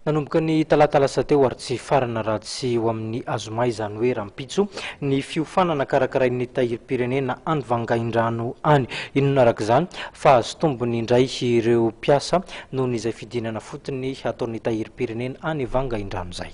Nanomboka ny talata lasa teo ary tsy hifarana raha tsy ho amin'ny zoma, izany hoe rahampitso, ny fiofanana karakarain'ny Tahirim-pirenena any Vangaindrano any. Inona araka izany fa azo tombony indray ireo mpiasa noho ny izay fidinana fotony ataon'ny Tahirim-pirenena any Vangaindrano izay.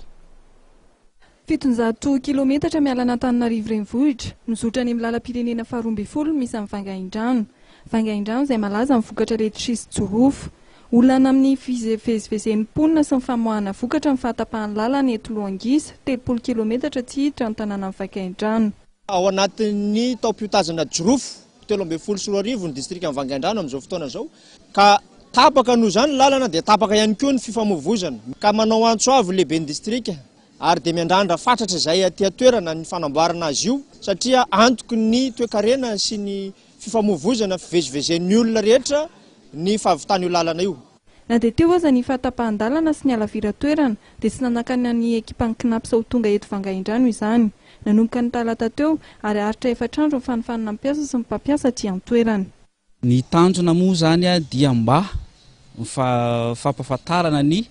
700 kilometatra miala an'Antananarivo renivohitra, mizotra any amin'ny lalam-pirenena faha 12 misy an'i Vangaindrano. Vangaindrano izay malaza amin'ny vokatra letchis sy jirofo. Olana amin'ny fivezivezen'ny mponina sy ny famoahana vokatra ny fahatapahan'ny lalana eto Lohangisa, 30 kilometatra tsy hiditra ny tanànan'i Vangaindrano. Ao anatin'ny taom-piotazana jirofo 2013 ny distrikan'i Vangaindrano amin'izao fotoana izao, ka tapaka noho izany ny lalana dia tapaka ihany koa ny fifamoivoizana, ka manao antso avo ny lehiben'ny distrika ary dia miandrandra fatratra izay aty an-toerana ny fanamboarana azy io satria antoky ny toekarena sy ny fifamoivoizana fivezivezen'ny olona rehetra ny fahavitan'io lalana io. Na dia teo aza ny fahatapahan-dalana sy ny halaviran-toerana dia tsy nanakana ny ekipan'ny Cnaps ho tonga eto Vangaindrano izany. Nanomboka ny talata teo ary haharitra efatra andro ny fanofanana ny mpiasa sy ny mpampiasa aty an-toerana. Ny tanjona moa izany dia mba fampahafantarana ny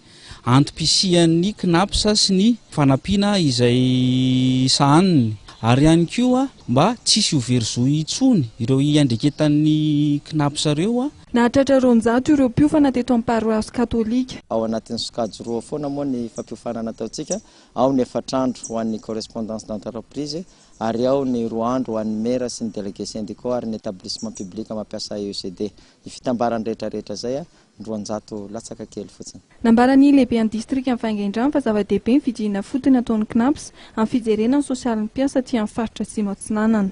antom-pisian'ny Cnaps sy ny fanampiana izay sahaniny ary ihany koa mba tsisy ho very zo intsony ireo iandreketan'ny Cnaps ireo. Nahatratra 200 ireo mpiofana teto amin'ny paroasy katolika. Ao anatin'ny sokajy roa foana moa ny fampiofanana ataontsika, ao ny efatra andro ho an'ny correspondance d'entreprise ary ao ny 2 andro ho an'ny maire sy ny délégués syndicaux ary ny établissement public mampiasa EECD. Ny fitambarany rehetra rehetra izay, 200 latsaka kely fotsiny. Nambaran'ny lehiben'ny distrikan'i Vangaindrano fa zava-dehibe ny fidinana fotony ataon'ny Cnaps amin'ny fijerena ny sosialin'ny mpiasa aty amin'ny faritra Atsimo Atsinanana.